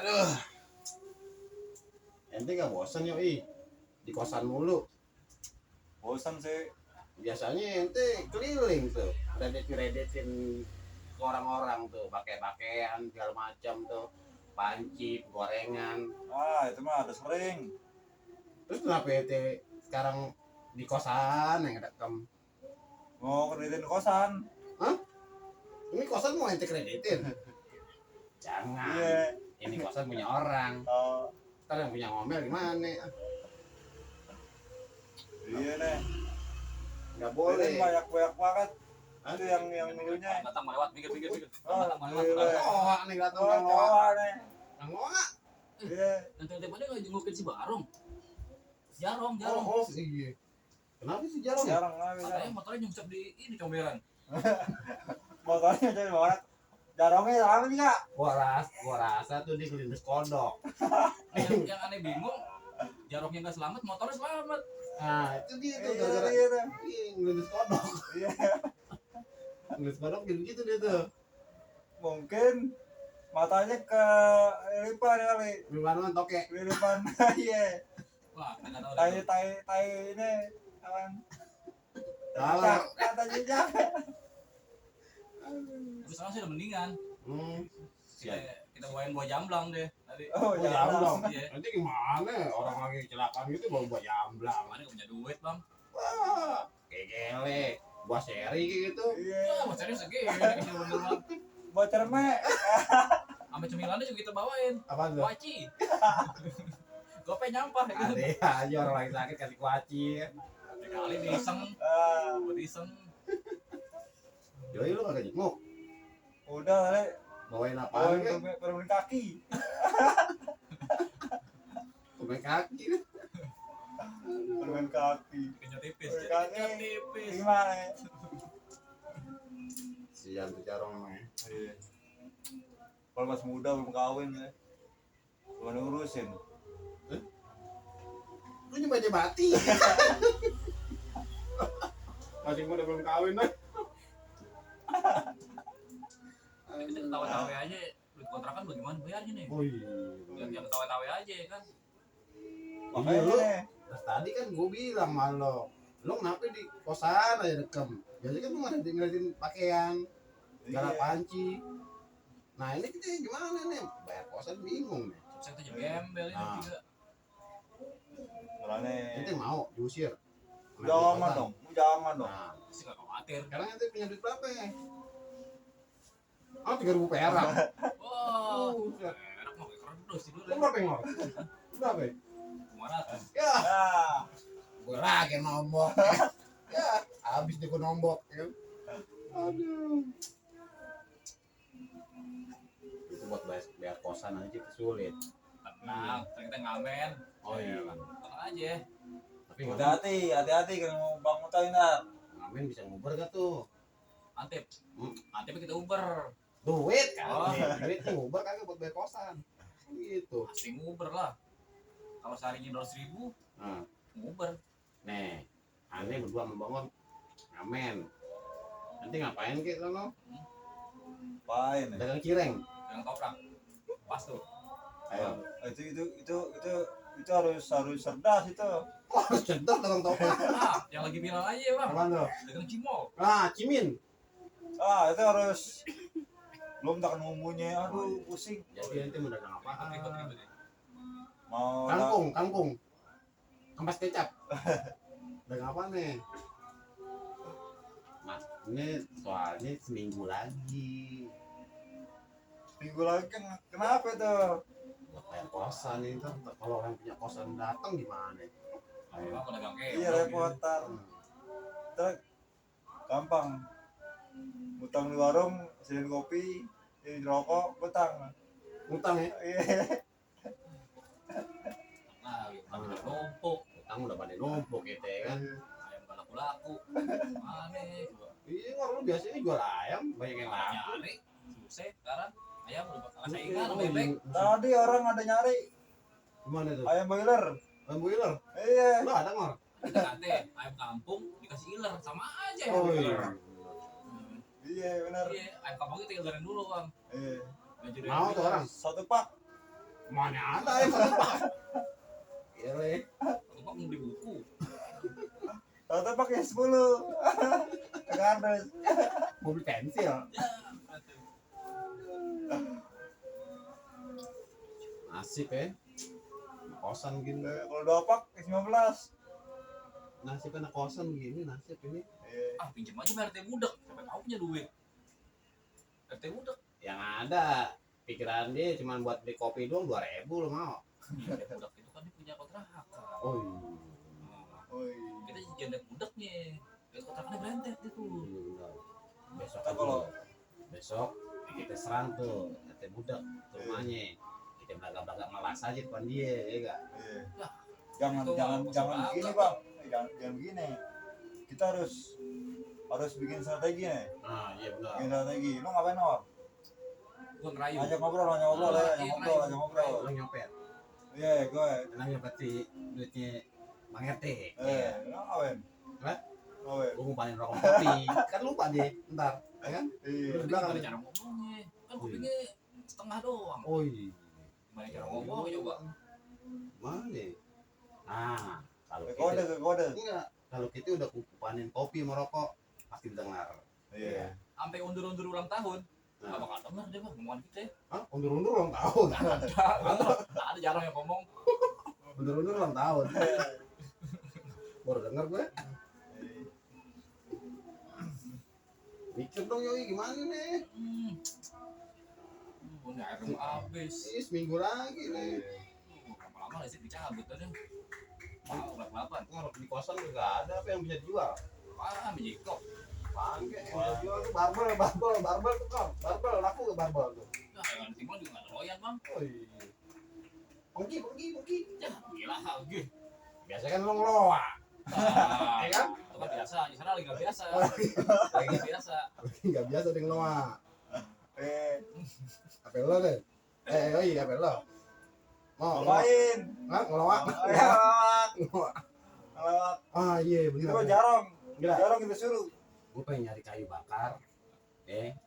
Aduh. Ente nggak bosan yoi di kosan mulu? Bosan sih. Biasanya ente keliling tuh, kredit-kreditin ke orang-orang tuh, pakai pakaian segala macam tuh, panci, gorengan. Itu mah ada sering. Terus kenapa ente sekarang di kosan yang rekam? Mau kreditin kosan. Hah? Ini kosan mau ente kreditin? Jangan. Iya. Ini kosan punya orang. Oh, Ntar yang punya ngomel gimana? iya nih. Nggak Boleh. boleh. Banyak banget. Itu yang dulunya. Datang mau lewat, pikir. Oh, Datang mau lewat. iya. Ngoak nih datang Oh, Kang Ngoak. cowok nih. Kang Ngoak. Iya. Nanti pada nggak jengukin si Barong. Jarong. Oh, iya. Kenapa sih jarang? Jarang lah bisa. Katanya motornya nyungsep di ini comberan. Motornya jadi banget. Jarongnya sama juga. Gua rasa tuh dia kelindes kodok. Yang aneh bingung, jarongnya nggak selamat, motornya selamat. Nah, itu dia tuh Iya, gara-gara iya tuh. iya ngelindes kodok. Iya. Ngelindes kodok gitu dia tuh. Mungkin matanya ke lipan kali. Gimana toke? Lipan. Iya. Wah, nggak tahu. deh. Tai ini kawan. Salah. Katanya jangan. Tapi sekarang sih udah mendingan. Kita bawain buah jamblang deh tadi. Oh, Jamblang. Iya. Nanti gimana orang lagi kecelakaan gitu bawa buah jamblang. Mana nggak punya duit bang? Wah, kayak gele. Buah seri kayak gitu. Iya. Ya, mau serius segini, bener bang. Buat cermek. Sampai cemilannya juga kita bawain. Apa tuh? Kuaci. Gope nyampah ya kan. Ada aja orang lagi sakit kasih kuaci. Kali diseng, buat diseng. Yoi lu kagak jenguk. Udah kali. Bawain apaan kan? Permen kaki. Permen kaki. Permen kaki. Kenyot tipis. Permen Kenyot kaki. tipis. Gimana? Sian tuh jarong emang ya. Iya. Kalau masih muda belum kawin ya. Belum ngurusin. Lu nyoba bati. Masih muda belum kawin kan? Kita ketawa-tawa aja. Duit kontrakan bagaimana bayarnya nih? Oh iya. Yang ketawa-tawa aja ya kan. Iya lu. nih. Terus tadi kan gue bilang sama lo kenapa di kosan aja dekem? Biasanya kan lu ngeliatin pakaian, segala Iya. panci. Nah ini kita gimana nih? Bayar kosan bingung nih. Sukses tuh jadi gembel ini Ah. juga. Soalnya Ente mau diusir? jangan dong, jangan dong. Nah, Pasti nggak khawatir. sekarang ente punya duit berapa ya? Oh 3.000 perak. Wah, Buset. enak mau kayak kerdus tidur Lu ya. berapa yang mau? Berapa ya? 500. Ya, Ah, gue lagi nombok. Ya, habis deh gue nombok. Ya. Aduh. Itu buat bayar kosan aja kita sulit. Tenang, kita ngamen. Oh iya. Tenang aja. Tapi hati-hati kalau mau bangun tahu ntar. ngamen bisa nguber gak tuh? Antip. Hmm. Antip kita Uber. Duit kan? Oh. Duit nguber kagak buat bayar kosan. Gitu. Pasti Uber lah. Kalau seharinya 200.000, Nah, Uber. nih, aneh berdua membangun ngamen. Nanti ngapain kek lo? Pain. Dagang cireng. Yang toprak. Pas tuh. Ayo. Itu harus cerdas itu. Wah, harus cerdas dagang toprak. Ah, yang lagi viral aja ya bang. Apaan tuh? Dagang cimol. Ah, cimin. Itu harus belum tak ngomongnya. Aduh, pusing. Jadi nanti mau dagang apaan? Ribet ya. Mau Kangkung. Kampas kecap. Dagang apa nih? Nah, ini soalnya seminggu lagi. minggu lagi kan kenapa tuh? Buat bayar kosan ini kan kalau orang punya kosan datang gimana? Ayo, aku dagang kayak. Iya repotan. Hmm. Terus gampang. Utang di warung, sediain kopi, sediain rokok, utang. Utang ya? Iya. Nah, utang udah numpuk. Utang udah pada numpuk gitu ya kan? Ayam gak laku-laku. Mana coba. Iya, orang biasanya jual ayam, banyak yang laku. Nyari. Susah sekarang. Ayam udah bakal saingan sama bebek. Tadi orang ada nyari Gimana tuh? ayam boiler. Ayam boiler? Iya. Lu ada nggak? Kita kate ayam kampung dikasih iler sama aja ayam Oh iler. iya. Iya benar. Iya, ayam kampung kita ilerin dulu bang. Iya. Nggak jadi Mau ayam tuh iler. orang? Satu pak. Mana ada yang iya leh. Aku mau beli buku. Tahu pakai 10. Kardus. Mau beli pensil. Nasib ya. Kosan gini. Kalau 2 pak 15. Nasib anak kosan gini nasib ini. Ah, pinjam aja sama RT budak. Sampai tahu punya duit. RT budak. Yang ada pikiran dia cuma buat beli kopi doang 2.000 lo mau. RT budak itu kan dia punya kontrakan. Oh iya. Oi. Kita janda budaknya. Lihat kontrakannya berentet itu. Iya benar. Besok Kita aja kalau- besok kita serang tuh nanti budak ke rumahnya. Kita belagak-belagak melas aja depan dia ya enggak? Iya. Lah, Jangan itu jangan bos jangan banget. begini bang. Jangan begini. Kita harus bikin strategi nih. Ah iya benar. Bikin strategi. Lu ngapain Nor? gua ngerayu. Ajak ngobrol ya, ajak ngobrol. Lo nyopet. Iya, gue. Tenang nyopet sih duitnya Bang RT. Lu ngapain? Hah? Ngapain? Gue ngumpanin rokok kopi. Kan lupa deh, ntar, ya kan? Iya. Lu Tapi belakang. gimana cara ngomongnya? Kan kupingnya setengah doang. Oh iya. Gimana cara ngomong coba? Mana? Ah, kalau Kode kita ke kode. enggak, kalau kita udah kumpanin kopi sama rokok pasti dengar. Iya. Sampai undur-undur ulang tahun. Enggak Nah, bakal denger deh bang ngomongan kita. ah, undur-undur ulang tahun. Enggak ada jarang yang ngomong. Undur-undur ulang tahun. Baru denger gue. Mikir dong Yoi, gimana nih? Ini air belum habis. Ih, seminggu lagi nih. Lama-lama listrik dicabut tadi. Mau gelap-gelapan. Ngarep di kosan juga ada apa yang bisa dijual. Ah, menjikok. Bangke, yang bisa dijual tuh barbel tuh kan. Barbel laku ke barbel tuh. Nah, yang di timur juga nggak doyan bang. Oh iya. Pengki. Ya, gila lagi. Biasa kan lo ngeloa, Nah, ya kan? itu kan biasa. Di sana lagi nggak biasa. Oh, Lagi nggak biasa. nggak biasa deh ngeloa. Eh, Apa lo deh? Oh iya, apa lo? Mau ngeloa? ngapain? Hah, ngeloa? Ya, Ngeloa. lewat. Ah iya Itu benar. mah jarang. Gila. Jarang kita suruh. Gue pengen nyari kayu bakar.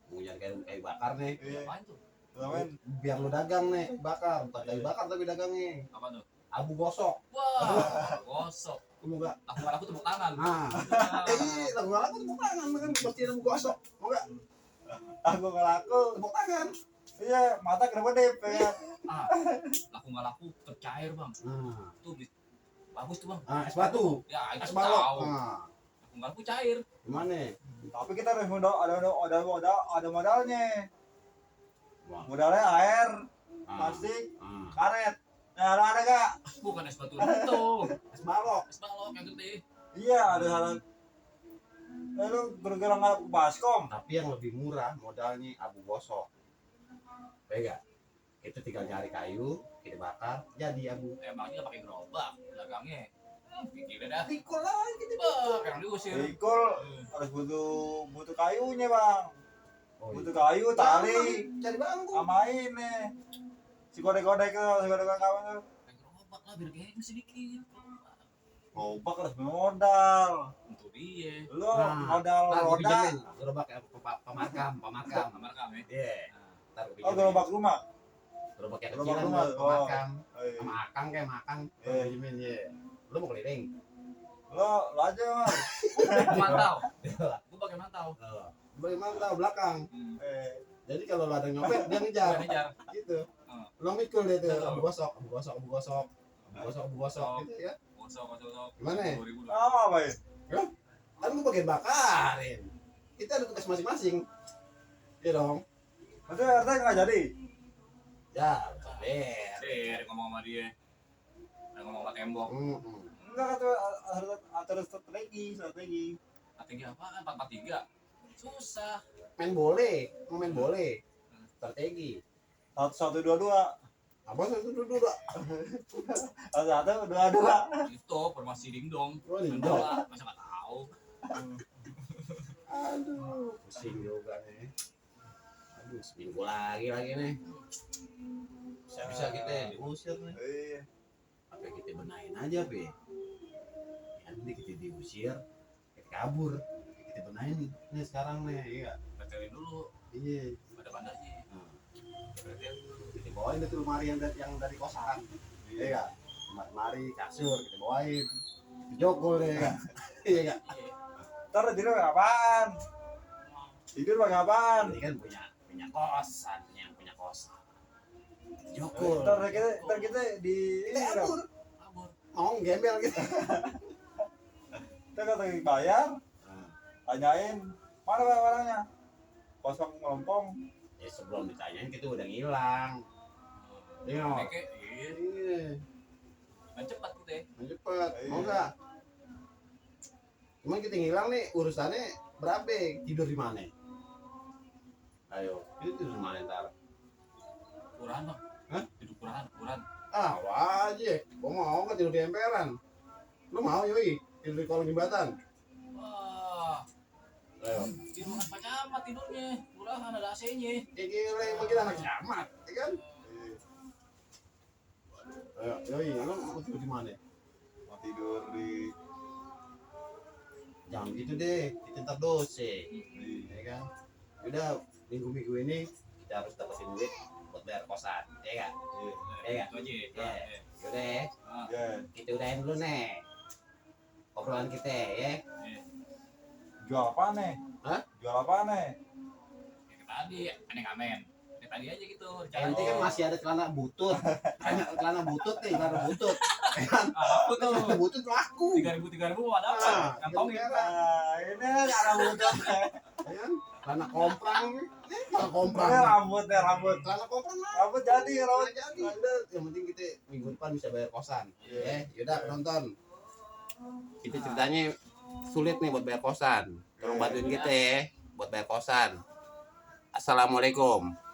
Mau nyari kayu bakar nih. Iya. Apaan tuh? Ngapain? Biar lo dagang nih, bakar. Bukan kayu bakar tapi dagangnya. Apa tuh? Abu gosok. Wah, gosok. Mau nggak? Aku tepuk tangan. Nah. Lagu lagu tepuk tangan kan bersihin abu gosok. Mau nggak? Aku nggak laku. Tepuk tangan. Iya, mata kenapa dep ya? Ah, laku nggak laku tercair bang. Nah. Tuh bagus tuh bang. Ah, es batu. Ya, itu Es tahu. balok. Nah. Laku nggak laku cair. Gimana? Tapi kita harus ada modalnya. Wah. Modalnya air, Ah. plastik, Ah. karet. Nah, ada gak? Bukan es batu itu. Es balok. Es balok yang gede. Iya, ada salah. Lu gara-gara nggak baskom. Tapi yang lebih murah modalnya abu gosok. Bega. Kita tinggal nyari kayu, kita bakar, jadi abu. Emangnya pakai gerobak dagangnya. Gila dah. Pikul lagi kita. Bah, yang diusir. Ikul harus butuh kayunya bang. Oh, Butuh kayu, tali, cari bangku. sama ini. Si kode-kode kawan tuh. Pakai gerobak lah biar geng sedikit. Gobak harus modal. Untuk dia. Lu Nah, modal Ntar gue roda. pinjemin gerobak pemakam. Kamar kami. Iya. Ntar gue Oh, pinjemin. gerobak rumah. Gerobak yang Gerobak kecilan rumah. buat pemakam. Oh, iya. Sama akang kayak makan. Gue Iya. pinjemin ya. Lu mau keliling? Lu aja mas. Mantau. Gua pakai mantau. Bagaimana tahu belakang. Eh, Jadi kalau lu ada yang nyopet dia ngejar. Jangan ngejar. Gitu. Hmm. Lo mikul deh tuh, Betul. abu gosok gitu ya. Gosok. Gimana ya? 2000 lah. apa ya? Kan gue bagian bakarin. Kita ada tugas masing-masing. Iya dong. Maksudnya RT nggak jadi? Ya, ber. Dia ngomong sama dia. Ada ngomong sama tembok. Enggak kata harus strategi. Strategi apaan? 443. Susah. Main boleh. Strategi. 1-1-2-2. Apa satu dulu dua? 1-1-2-2. Itu formasi dingdong. Oh, Main dingdong. bola, masa nggak tahu. Aduh, pusing juga nih. Aduh, seminggu lagi nih. Bisa kita diusir nih. Iya. Apa kita benahin aja, Pe? Ya, nanti kita diusir, kita kabur. Kita benahin nih sekarang nih, iya. Betelin dulu. Iya. Pada bandanya. Nah, Betel dulu. kita bawain itu lemari yang dari kosan. Iya enggak? Lemari, kasur kita bawain. Jokol ya enggak? Iya enggak? Ntar tidur kapan? Tidur kapan? Ini kan punya kosan, punya kosan. Jokol. Ntar kita di ini Kabur. Mau gembel gitu. kita kata bayar, tanyain mana barangnya, kosong melompong. Ya sebelum ditanyain kita udah ngilang. Iya. Kayak iya. Iya. Kan cepat gitu ya. Cepet. Iya. Mau enggak? Cuman kita ngilang nih urusannya berapa? Tidur di mana? Ayo, itu tidur di mana ntar? Kurang bang. Hah? Tidur kurang. Ah, wajib. Gua mau nggak tidur di emperan? Lu mau yoi? Tidur di kolong jembatan? Wah. Ayo. Di rumah Pak Camat tidurnya. Murahan ada AC-nya. Ya gila, emang kita anak camat, ya kan? Ayo, yoi, lu mau tidur di mana? Mau tidur di Jangan gitu deh, kita ntar dosa, ya kan? Udah minggu-minggu ini kita harus dapetin duit buat bayar kosan, ya kan? Iya. Itu aja. Iya. Yaudah, ya kita udahin dulu nih obrolan kita ya. jual apa nih? Hah? Jual apa nih? Kayak tadi aneh ngamen. Kayak tadi aja gitu. Ente kan masih ada celana butut, celana butut nih, celana butut, ya kan? Aku tuh Celana butut laku, 3.000 ada apa? Ah, Kantongin. Nah, ini ada butut. ya kan? Celana komprang, celana komprang, Ini rambut. celana komprang lah. Rambut jadi, rambut. Jadi, udah, yang penting kita minggu depan bisa bayar kosan. Ya, yaudah penonton. Kita ceritanya sulit nih buat bayar kosan. Tolong bantuin kita ya buat bayar kosan. Assalamualaikum.